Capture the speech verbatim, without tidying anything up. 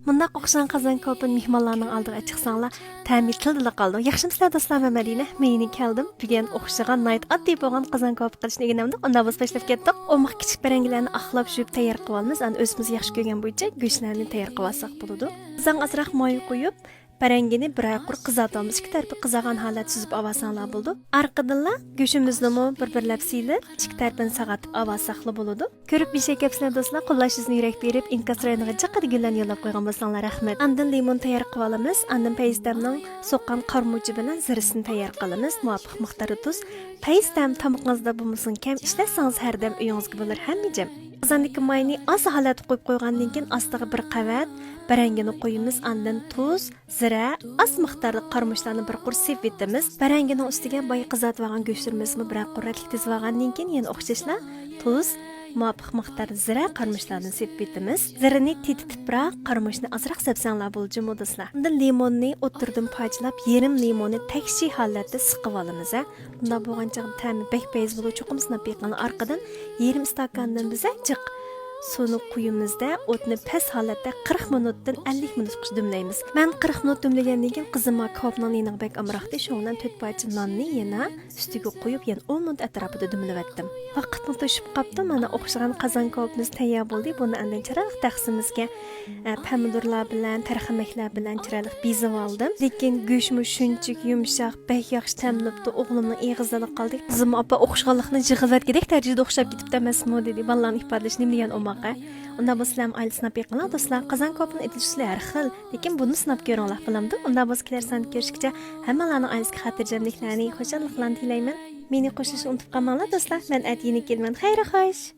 مۇنداق ئوخشىغان قازان كوپىنى مېھمانلارنىڭ ئالدىغا ئېچىقساڭلار، تەمى تىلدىلا قالىدۇ. ياخشىمۇسىلەر دوستلار، مەن مەدىنە. مەن يەنە كەلدىم. بۈگۈن ئوخشىغان ناھايىتى ئاددىي بولغان قازان كوپى قىلىشنى ئۆگىنەمدۇق. ئۇنداق بولسا باشلاپ كەتتۇق. ئوماق كىچىك بەرەڭگىلەرنى ئاقلاپ، يۇيۇپ تەييار قىلىۋالىمىز. ئەنە ئۆزىمىز ياخشى كۆرگەن بويىچە گۆشلەرنى تەييار قىلىۋالساق بولىدۇ. قازانغا ئازراق ماي قۇيۇپ، بەرەڭگىنى بىرەر قۇر قىزارتىۋالىمىز. ئىككى تەرىپى قىزارغان ھالەتتە سۈزۈپ ئاۋالساڭلار بولىدۇ. ئارقىدىنلا گۆشىمىزنىمۇ بىر-بىرلەپ سىيلىپ، ئىككى تەرىپىنى ساغارتىپ ئاۋالساقلا بولىدۇ. كۆرۈپ بىر شەي كەپسىلەر دوستلار، قوللاش يۈزىنى يۈرەك بېرىپ، ئىنكاس رايونىغا جىق قەدە گۈللەرنى يوللاپ قويغان بولساڭلار رەھمەت. ئاندىن لىمون تەييار قىلىۋالىمىز. ئاندىن پەيزىتەمنىڭ سوققان قارىمۇچى بىلەن زىرىسىنى تەييار قىلىمىز. مۇۋاپىق مىقداردا تۇز. پەيزىتەم تامىقىڭىزدا بولمىسۇن كەم ئىشلەتسىڭىز ھەردەم ئۆيىڭىزگە بولۇر ھەممىجەم. قازاندىكى ماينى ئاز ھالەتتە قويۇپ قويغاندىن كېيىن ئاستىغا بىر قەۋەت بەرەڭگىنى قويىمىز. ئاندىن تۇز، زىرە، ئاز مىقدارلىق قارىمۇچلارنى بىر قۇر سېپىۋېتىمىز. بەرەڭگىنىڭ ئۈستىگە بايا قىزارتىۋالغان گۆشلىرىمىزمۇ بىرەر قۇر رەتلىك تىزىۋالغاندىن كېيىن يەنە ئوخشاشلا تۇز، مۇۋاپىق مىقداردا زىرە قارىمۇچلاردىن سېپىۋېتىمىز. زىرىنى تېتىتىپراق، قارىمۇچنى ئازراق سەپسەڭلار بولىدۇ جۇمۇ دوستلار. ئاندىن لىموننى ئوتتۇرىدىن پارچىلاپ، يېرىم لىموننى تەكشى ھالەتتە سىقىۋالىمىز ھە. بۇنداق بولغان چاغدا تەمى بەك پەيز بولىدۇ. چوقۇم سىناپ بېقىڭلار. ئارقىدىن يېرىم ئىستاكاندىن بىزە جىق سۇنى قۇيىمىزدە، ئوتنى پەس ھالەتتە قىرىق مىنۇتتىن ئەللىك مىنۇتقىچە دۈملەيمىز. مەن قىرىق مىنۇت دۈملىگەندىن كېيىن قىزىم كوپنىڭ نېنىغا بەك ئامراقتى، شۇنىڭ بىلەن تۆت پارچە ناننى يەنە ئۈستىگە قويۇپ، يەنە ئون مىنۇت ئەتراپىدا دۈملىۋەتتىم. ۋاقىتمۇ توشۇپ قاپتۇ. مانا ئوخشىغان قازان كوپىمىز تەييار بولدى. بۇنى ئاندىن چىرايلىق تەخسىمىزگە، ئە، پەمىدۇرلار بىلەن، تەرخەمەكلەر بىلەن چىرايلىق بېزىۋالدىم. لېكىن گۆشمۇ شۇنچىلىك يۇمشاق، بەك ياخشى تەملىپتۇ. ئوغلۇمنىڭ ئېغىزىدا قالدى. قىزىم ئاپا ئوخشىغانلىقنى يىغىۋەتكۈدەك دەرىجىدە ئوخشاپ كېتىپتۇ ئەمەسمۇ؟ دېدى. بالىلارنىڭ ئىپادىلىشى نېمە دېگەن ئوماق ھە. ئۇنداق بولسا سىلەرمۇ ئائىلىسى سىناپ بېقىڭلار دوستلار. قازان كوپىنىڭ ئېتىلىش ئۇسۇلى ھەر خىل. لېكىن بۇنى سىناپ كۆرۈڭلار بولامدۇ؟ ئۇنداق بولسا كېلەر ساندا كۆرۈشكىچە ھەممىڭلارنىڭ ئائىلىسىگە خاتىرجەملىكلەرنى، خۇشاللىقلارنى تىلەيمەن. مېنى قوشۇلۇشنى ئۇنتۇپ قالماڭلار دوستلار. مەن ئەتە يەنە كېلىمەن. خەير خوش.